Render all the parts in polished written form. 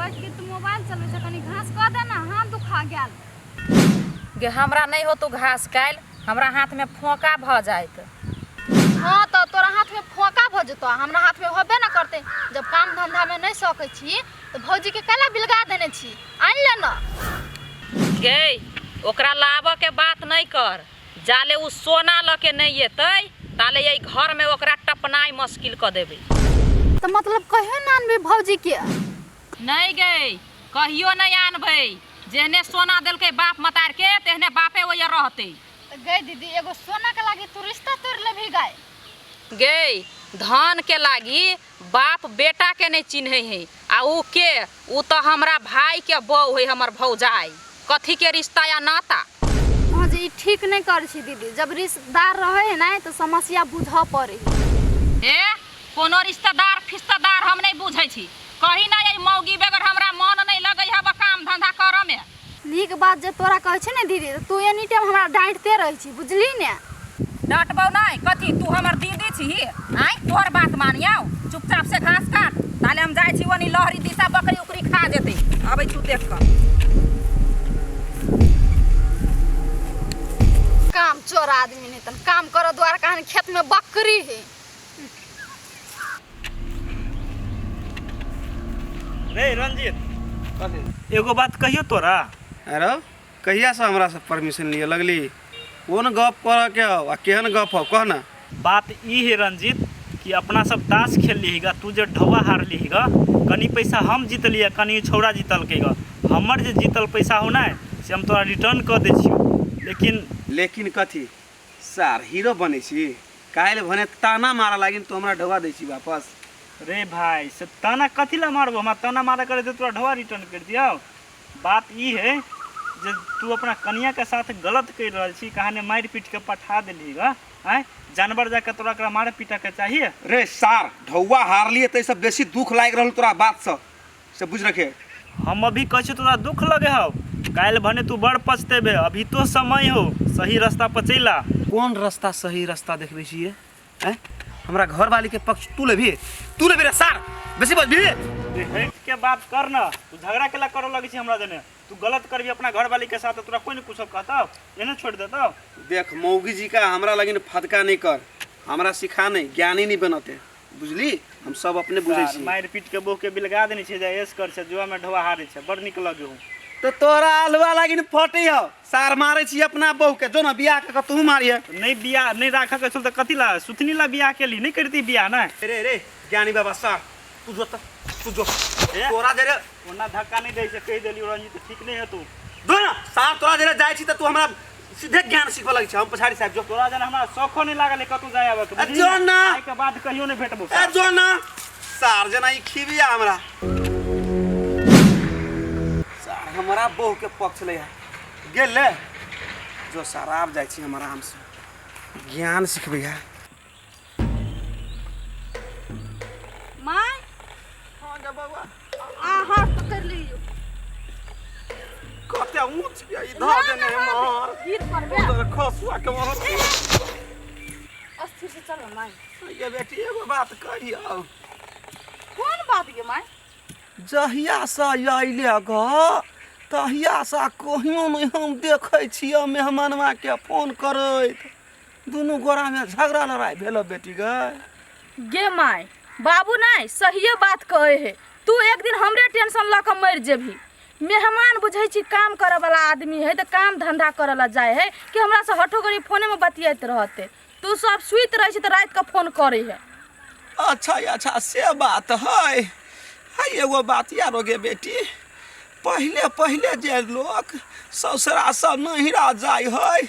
बैठ के तू मोबाइल चलबै छ, कनी घास कऽ दे ना, हाथ दुखा गेल। गे हमरा नहि होतो घास काल्हि, हमरा हाथमे फोका भऽ जायत। हाँ तऽ तोरा हाथमे फोका भऽ जेतौ, हमरा हाथमे होबे न करतै। जब काम धंधामे नहि सकै छी तऽ भौजीके कैला बिलगा देने छी, आनि ले न। गे ओकरा लाबऽके बात नहि कर, जाले ओ सोना लऽ के नहि एतै ताले एहि घरमे ओकरा टपनाइ मुश्किल कऽ देबै। तऽ मतलब कहियो ने आनबै भौजीके? नहि गे, कहियो नहि आनबै। जेहने सोना देलकै बाप मतारके तेहने बापे ओहिया रहतै। तऽ गै दीदी, एगो सोनाके लागी तू रिश्ता तोड़ि लेबही गाय? गे, धनके लागी बाप बेटाके नहि चिन्है है, आ ऊ के? ऊ तऽ हमरा भाईके बहू है, हमर भौजाई। कथीके रिश्ता या नाता? हाँ जे ई ठीक नहि करै छी दीदी, जब रिश्तेदार रहै है ने तऽ समस्या बुझऽ पड़ै है। ए कोनो रिश्तेदार फिश्तेदार हम नहि बुझै छी। कही नहि एहि मौगी बगैर हमरा मन नहि लगै है काम धंधा करऽ मे। नीक बात जे तोरा कहै छै ने दीदी, तऽ तू एनी टाइम हमरा डाँटिते रहै छी, बुझली ने? डाँटबौ नहि कथी, तू हमर दीदी छी, आँय तोहर बात मानियौ? चुपचाप से घास काट, ताले हम जाइ छी ओनी लहरी दिशा बकरी उकरी खा जेतै। अबै तू देख कऽ। काम चोर आदमी नहीं तन काम करो द्वार कहानी खेत में बकरी है। रे रंजीत, एगो बात कहियो तोरा। अरे कहियासँ हमरासँ परमिशन लिअ लगली? कोन गप करऽके हौ आ केहन गप हौ, कह ने। बात ई है रंजीत कि अपना सब ताश खेलली गा, तू जे ढौआ हारली गा, कनी पैसा हम जीतलियै, कनी छौड़ा जीतलकै गा। हमर जे जीतल पैसा हो ने से हम तोरा रिटर्न कऽ दै छियौ, लेकिन लेकिन कथी सार, हीरो बनै छी? काल्हि भने ताना मारऽ लागिन तू हमरा ढौआ दै छी वापस। रे भाई से ताना कथी ला मारबो? हमरा ताना मारऽ करे तऽ तोरा ढौआ रिटर्न कर दियौ। बात ई है जे तू अपना कनिया के साथ गलत कर रहल छी, कहाने मारि पीट के पठा देलही गा। आँय जानवर जाके तोरा एकरा मारे पीटे के चाहिए? रे सार, ढौआ हारलियै ताहिसँ बेसी दुख लागि रहल तोरा बातसँ, से बुझि रखे। हम अभी कहै छियौ तोरा दुख लगे हौ, काल्हि भने तू बड़ पछतेबे। अभी तो समय हो, सही रास्ता पर चलि आ। कोन रास्ता सही रास्ता देखबै छियै? आँय हमरा घरवाली के पक्ष तू लेबही? तू लेबही रे सार, बेसी बजबही? रे हटि के बात कर न, तू झगड़ा केला करऽ लगै छी हमरा जने? तू गलत करबी अपना घरवाली के साथ तोरा कोई नहीं कुछो कहतौ, एने छोड़ देतौ। देख मौगी जी का हमरा लगिन फदका नहीं कर, हमरा सिखा नहीं, ज्ञानी नहीं बनते, बुझली? हम सब अपने बुझै छी। मारि पीट के बोह के बिलगा देने छै, जे ऐश कर छै, जुआ में ढोआ हारे छै, बड़ नीक लगे हो। तो तोरा अलुआ लागिन फटी हो सार, मारे छी अपना बहू के, जो ना बियाह के तू मारिए। नहीं बियाह नहीं राख के छल त कथी ला सुथनी ला बियाह केली? नहीं करती बियाह ना। रे रे ज्ञानी बाबा सार, तू जो त तू जो तोरा जे रे ओना धक्का नहीं दै छै, कहि देली रंजीत ठीक नहीं है तू। दो ना सार, तोरा जे रे जाइ छी त तू हमरा सीधे ज्ञान सिखबऽ लगै छै, हम पछाड़ी साहब जो। तोरा जना हमरा शौखो नहीं लागल है कतौ जाय आबऽ के, बुझली? जो ना। आइ के बाद कहियो नहीं भेटबो। ए जो ना सार, जेना ई खिबिया हमरा सार हमरा बहू के पक्ष ले गेल ले जो सार, आब जाइ छी हम आराम से ज्ञान सिखबै है। माय हाँ गे बौआ। आ हाथ पकड़ लियो। कते ऊंच के ई धऽ देने है मार। गिर पड़बे। तोरा खसुआ के मार। अस्थिर से चल माय। ये बेटी एगो बात कहियौ। कोन बात गे माय? जहिया से अयले ग तहिया से कहियो नहि हम देखै छियै मेहमानवा के फोन करैत, दुनू गोरामे झगड़ा लड़ाइ भेल बेटी गै। गे माय, बाबू नहि सहिए बात कहै है, तू एक दिन हमरे टेंशन लऽ कऽ मरि जेबही। मेहमान बुझै छी काम करऽ वाला आदमी है तऽ काम धंधा करऽ ला जाइ है कि हमरा से हठो घड़ी फोने में बतियाइत रहते? तू सब सुति रहै छी तऽ राति कऽ फोन करै है। अच्छा अच्छा से बात है। है एगो बात यारो गे बेटी, पहिले पहिले जे लोक ससुरासँ नहिरा जाइ है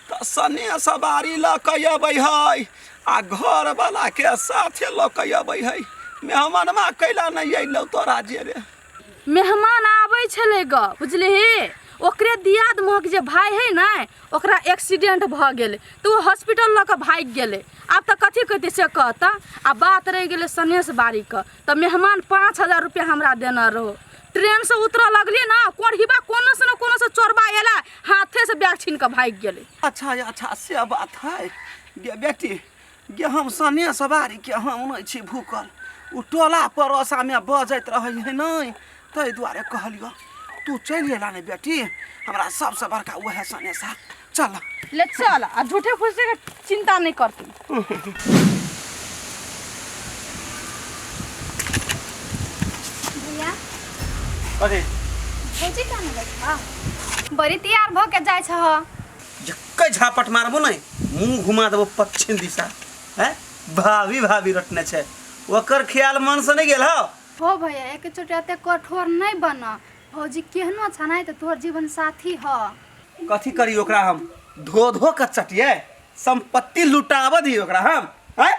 तऽ सने सवारी लऽ कऽ अबै है आ घरवलाके साथे लऽ कऽ अबै है, मेहमानमा कैला नहि अयलौ तोरा जे रे? मेहमान आबै छलै ग, बुझलिही? ओकरे दियाद महक जे भाय है ने, ओकरा एक्सीडेंट भऽ गेलै तऽ ओ हॉस्पिटल लऽ कऽ भागि गेलै। आब तऽ कथी कहतै से कहता। आ बात रहि गेलै सनेस बारीके, तऽ मेहमान 5000 रुपया हमरा देने रहो। ट्रेनसँ उतरऽ लगलियै ने, कोढ़िबा कोनो से ने कोनो से चोरबा एला, हाथे से बैग छीन कऽ भागि गेलै। अच्छा अच्छा से बात है गे बेटी। गे हम सने सवारीके हम नहि छी भूखल, ओ टोला पड़ोसामे बजैत रहै है नहि ताहि दुआरे कहलियौ तू चलि एला ने बेटी, हमरा सबसँ बड़का उएह सनेसा। चल ले चल, आ झूठे फूसे के चिंता नहीं करती। भैया। कथी? भौजी कहाँ बैठा बड़ी तैयार भऽ के जाइ छह? जक्के झापट मारबो ने मुंह घुमा देबो पश्चिम दिशा। हैं भाभी भाभी रटने छै, ओकर ख्याल मन से नहीं गेल हौ। हो भैया, एक चोटी एते कठोर नहीं बन। भौजी केहनो छ नहीं तऽ तोहर जीवन साथी ह। कथी करी ओकरा हम? धो धो के चटिए संपत्ति लुटाब दी ओकरा हम? हैं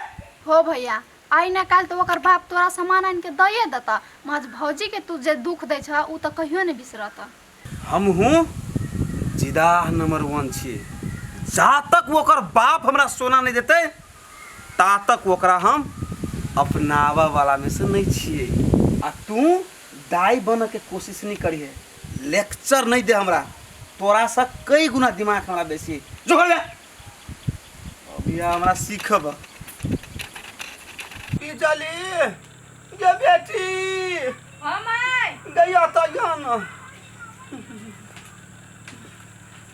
हो भैया, आइ न काल्हि तऽ ओकर बाप तोरा सामान आनि के दइए देता, मज भौजी के तू जे दुख दै छह उ तऽ कहियो नहि बिसरत। हमहूँ जिदाह नंबर 1 छियै, जा तक ओकर बाप हमरा सोना नहीं देतै ता तक ओकरा हम अपनाबऽ वाला में से नहीं छियै। आ तू दाई बनऽ के कोशिश नहीं करिहे, लेक्चर नहीं दे हमरा, तोरा से कई गुना दिमाग हमरा बेसी। जो घर जा, अभी हमरा सीखब। बिजली गे बेटी। हाँ माय। गैया तऽ या न,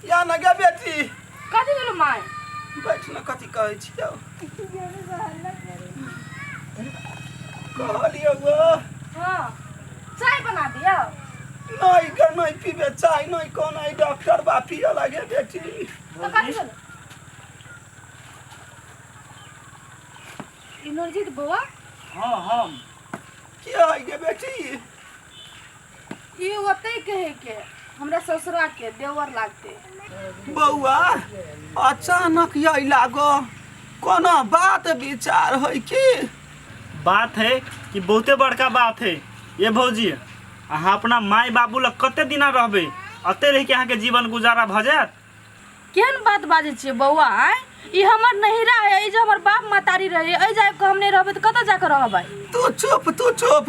या न गे बेटी। कथी भेलो माय? बैठ न, कथी कहै छियौ? कहलियौ गो। हाँ, चाय बना दियौ। नहीं गे, नहीं पीबे चाय, नहीं कोनो ई डॉक्टर बा पियऽ लगे बेटी। तो कथी भेलो इनरजीत बौआ? हाँ हम। की है गे बेटी? ई ओतै कहे के हमरा ससुरा के देवर लागते। बौआ अचानक यही लागो, कोनो बात विचार है की? बात है कि बहुते बड़का बात है ये भौजी। अहाँ अपना माय बाबू लग कते दिना रहबै? अते रहि के अहाँके जीवन गुजारा भऽ जायत? केहन बात बाजै छियै बौआ? आँय, ई हमर नहिरा है, ई जे हमर बाप महतारी रहे, एहि जाबि कऽ हम नहि रहबै तऽ कतऽ जाकऽ रहबै? तू चुप, तू चुप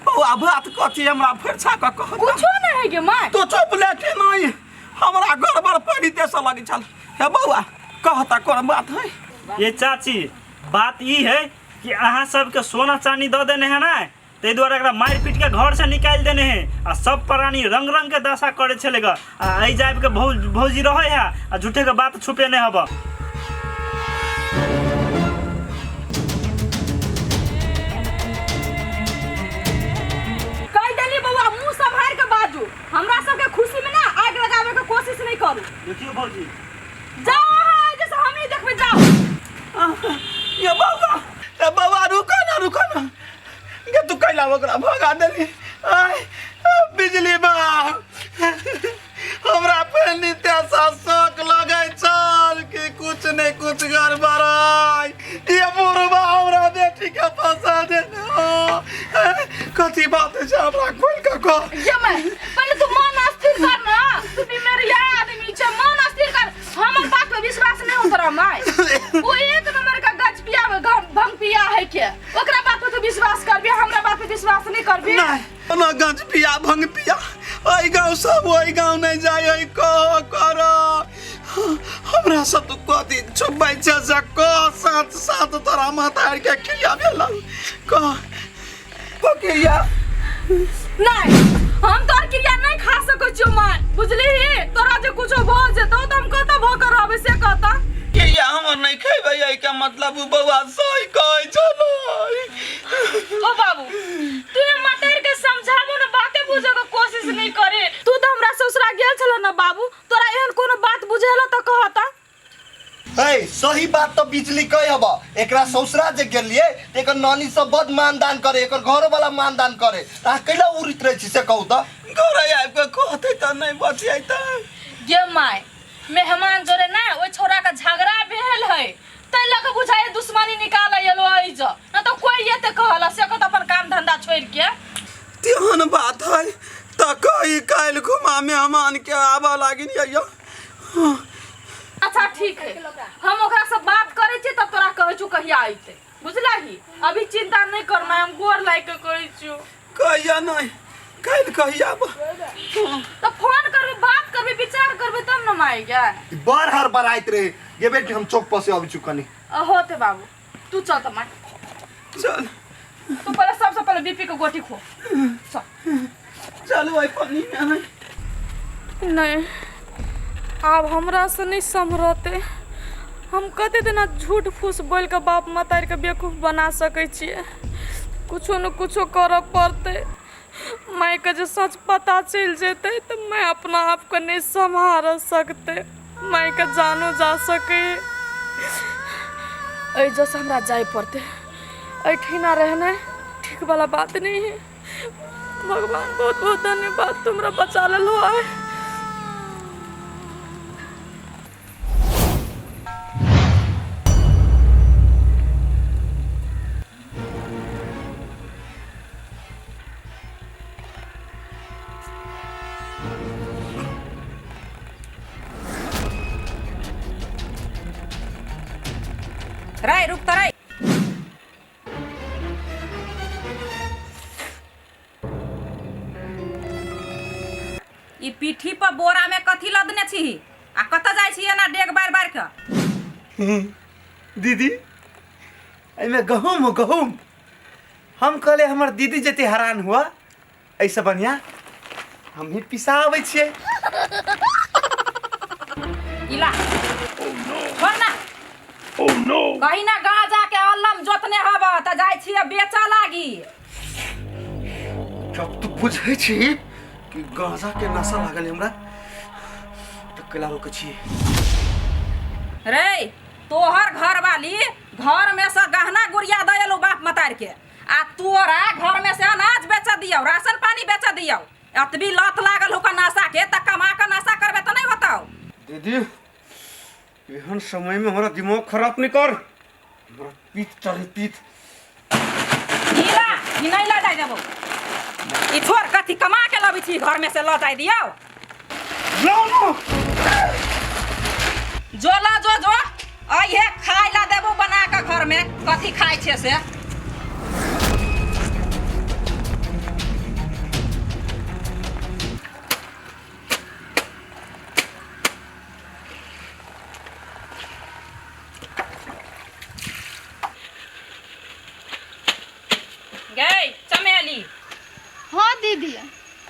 बौआ। बात कथी हमरा फरिछा कऽ कह। कुछो नहि है गे माय। तू चुप लेके नहीं, हमरा गड़बड़ पड़ी देश लगी छल। हे बौआ, कह तऽ कोन बात है? ये चाची, बात ई है कि अहाँ सबके सोना चानी दऽ देने है ने, ताहि दुआरे एकरा मारि पीट के घर से निकालि देने है आ सब प्राणी रंग रंग के दशा करे छलै ग। आ एहि जाबि के भौजी रहे है आ झूठे के बात छुपेने हब। कहि देली बौआ, मुंह सम्हारि के बाजू, हमरा सबके खुशी में ना आगि लगाबे के कोशिश नहीं करू। देखियौ भौजी। जाओ अहाँ, जैसे हम ही देखबै, जाओ। ये बौआ, ये बौआ, रुको ना, रुको ना गे, तू कैला ओकरा भगा देली? आय बिजली बा, हमरा पहिनी तेसा शौक लगै छल कि कुछ ने कुछ गड़बड़ है। ये बुढ़बा हमरा बेटी के फंसा देने। कथी बात छै, हमरा खोल के कह। ये मैं पहले तू मन अस्थिर कर ना, तू भी मेरे आदमी छे, मन अस्थिर कर। हमर बात पे विश्वास नहीं हो तोरा माय, वो एक नंबर का गज पिया भंग पिया है के, ओकरा बात पे तू विश्वास करबी, हमरा बात पे विश्वास नहीं करबी? नहीं, ना गंज पिया भंग पिया, ओहि गाँव सब ओहि गाँव नहीं जाय ओहि कह कर। हमरा सब तो कथी छुपबै छै से कह। साथ साथ तोरा माता के क्रिया भेल कह क्रिया। नहीं, हम तोर क्रिया नहीं खा सकै छियो माय, बुझली? तोरा जे कुछो भ जेतौ त हम कतऽ भ के रहबै से कहता। क्रिया हमर नहीं खेबै, एहि के मतलब उ बौआ सही कहै छलै। ओ बाबू, तू ये मटर के समझाबो न, बाते बुझे के कोशिश नहीं करे। तू तो हमरा ससुरा गेल छल न बाबू, तोरा एहन कोनो बात बुझेला त कहता। है सही बात तो बिजली कह हब, एकरा ससुरा जे गेलिए त एकर नानी सब बद मानदान करे, एकर घरो वाला मानदान करे, त अहाँ कैला उड़ित रहे छी से कहू त? घर आबि के कहतै त नहीं बचियतै। गे माय, मेहमान जोरे ना ओइ छोरा के झगड़ा भेल है, तै लऽ के बुझाइ दुश्मनी निकालै एलो एहि ज, न त कोई एते कहल से कत अपन काम धंधा छोड़ के। तेहन बात है त कही काल्हि घुमा मेहमान के आबऽ लागिन यौ। अच्छा ठीक है, हम ओकरा से बात करै छी तब तोरा कहै छु कहिया अइतै, बुझलही? अभी चिंता नहीं कर माय, हम गोर लागि के कहै छु। कहिया नहीं, काल्हि कहिया आबऽ। त फोन करबी, बात करबी, विचार करबी तब न माय गे। बड़ हड़बड़ाइत रहे गे बेटी, हम चौक पर से अबै छु कनी। होते बाबू, तू चल त माय। चल। तू पहले सबसे पहले बीपी के गोटी खो, चल। चलू एहि पानी में। नहि, आब हमरासँ नहि सम्हरतै। हम कते दिना झूठ फूस बोलि कऽ बाप महतारीके बेवकूफ बना सकै छियै? कुछो ने कुछो करऽ पड़तै। मायके जे सच पता चलि जेतै तऽ माय अपना आपके नहि सम्हार सकतै, मायके जानो जा सकै। एहिजसँ हमरा जाय पड़तै, एहिठिना रहनाइ ठीक वाला बात नहि है। भगवान, बहुत बहुत धन्यवाद, तुम हमरा बचा लेलहो आइ। रे, रुक त रे। ई पीठी पर बोरा में कथी लदने छी आ कतऽ जाइ छी एना डेग बारि बारि के? दीदी, एहिमे गहूम हो, गहूम। हम कहले हमर दीदी जते हैरान हुआ, एहिसँ बढ़िआँ हम ही पिसा आबै छियै। इला छोड़ ना। कहीं ना गांजा के अल्लम जोतने हब त जाइ छियै बेचऽ लागी। जब तू बुझै छी कि गांजा के नशा लागल है हमरा, तऽ कैला रोकै छी? रे, तोहर घरवाली घर में से गहना गुड़िया दे एलौ बाप मतार के, आ तोरा घर में से अनाज बेच दियौ, राशन पानी बेच दियौ। एतबी लत लागल होकर नशा के, त कमा के नशा करबे त नहीं होतौ। दीदी, एहन समय में हमरा दिमाग खराब नहीं कर, हमरा पीठ चढ़े पीठ। हीरा, ई नहीं लऽ जाय देबौ। ई छोड़, कथी कमा के लबै छी घर में से लऽ जाय दियौ? लो लो। जो ल जो, जो अइहे खाय ला देबौ बना के घर में, कथी खाय छे से। गै चमेली। हाँ दीदी।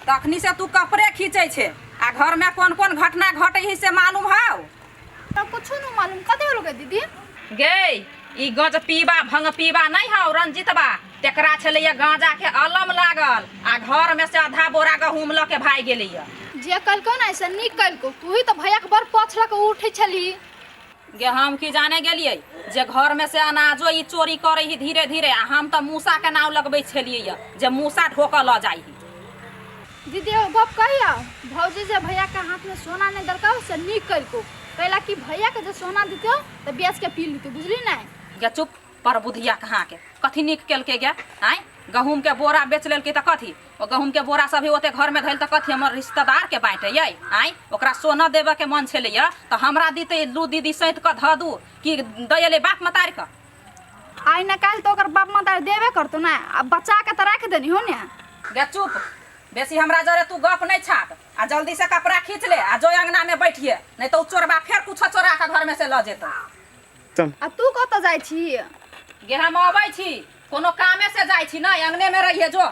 तखनी से तू कपड़े खींचै छे आ घर में कोन कोन घटना घटे है से मालूम हौ? तब कुछो नहीं मालूम। कते होलो गे दीदी? गै, ई गज पीबा भंग पीबा नहीं हौ रंजितबा, तेकरा छलैया गांजा के अलम लागल आ घर में से आधा बोरा गहूम ल के भागि गेलैया। जे कलको ना से नीक कलको, तू ही तो भैया के बड़ पछ लके उठै छली। गे, हम की जाने गेलियै जे घर में से अनाजो ई चोरी करे ही धीरे धीरे, आ हम तऽ मूसा के नाव लगबै छलियै जे मूसा ढोकऽ लऽ जाइ ही। दीदी, एगो गप कहियो, भौजी जे भैया के हाथ में सोना नहीं दलकौ से नीक कलको, कैला कि भैया के जे सोना दितौ तऽ बेच के पी लितौ, बुझली ना? गे चुप पर बुधिया कहाँ के, कथी नीक केलकै गे? आँय, गहूम के बोरा बेच लेलकै तऽ कथी? ओ गहूम के बोरा सब ओते घर में धैल तऽ कथी हमर रिश्तेदार के बाँटै? आँय, ओकरा सोना देबऽ के मन छलैया तऽ हमरा दितै, लू दीदी सैंत कऽ धऽ दू कि दै एलै बाप मतार के। आइ न काल्हि तऽ ओकर बाप मतार देबे करतौ ना, आ बचा के तऽ राखि देनी हो ने। गे चुप, बेसी हमरा जरे तू गप नहीं छाप आ जल्दी से कपड़ा खींच ले आ जो अंगना में बैठिए, नहीं तो उ चोरबा फेर कुछो चोरा के घर में से ल जेतौ। चल। आ तू कतऽ जाइ छी? गे, हम अबै छी, कोनो कामे से जाइ छी, नहीं अंगने में रहिए जो।